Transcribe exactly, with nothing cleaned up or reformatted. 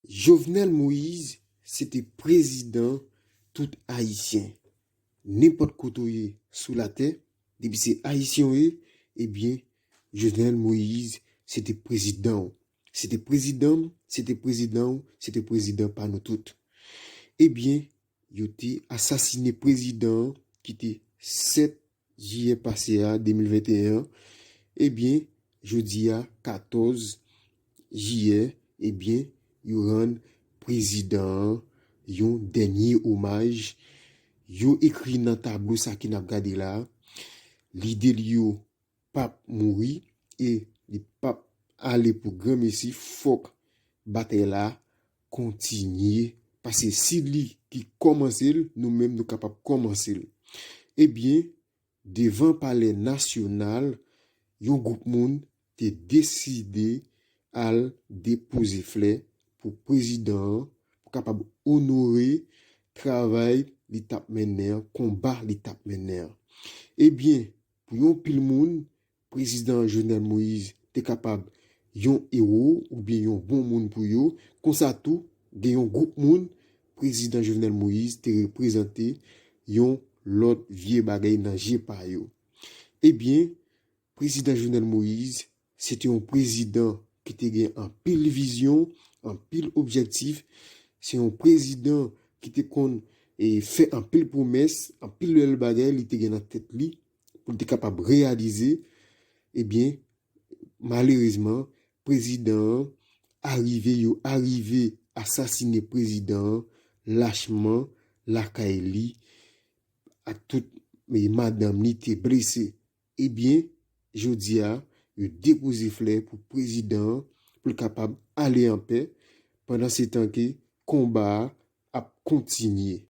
Jovenel Moïse, se te prezidan tout Ayisyen. Nenpòt kote w ye sou latè, depi se Ayisyen w ye, ebyen, Jovenel Moïse, se te prezidan w. Se te prezidan m, se te prezidan w, se te prezidan pa nou tout. Ebyen, yo te asasinen prezidan an ki te sèt jiyè pase a, de mil venteyen an. Ebyen, jodi a, katòz jiyè, ebyen, yo rann prezidan an yon dènye omaj. Yo ekri nan tablo sa ke n ap gade la, lide l yo p ap mouri e li p ap ale pou granmesi, fòk batay la kontinye. Paske si li ki kòmanse l, nou menm nou kapab kòmanse l. Ebyen, devan Palè Nasyonal, yon gwoup moun te deside al depoze flè pou prezidan an, pou kapab onore travay li t ap mennen an, konba li t ap mennen an. Ebyen, pou yon pil moun, prezidan Jovenel Moïse te kapab yon ewo oubyen yon bon moun pou yo. Konsa tou, gen yon gwoup moun, prezidan Jovenel Moïse te reprezante yon lòt vye bagay nan je pa yo. Ebyen, prezidan Jovenel Moïse, se te yon prezidan ki te gen anpil vizyon, anpil objektif. Se yon prezidan ki te konn, e, fè anpil pwomès, anpil bèl bagay li te gen nan tèt li pou l te kapab reyalize. Ebyen, malerezman, prezidan an arive, yo arive asasinen prezidan an lachman lakay li ak tout, e, madanm li te blese. Ebyen, jodi a, yo depoze flè pou prezidan an, pou l kapab ale anpè. Pandansetan ke konba a ap kontinye.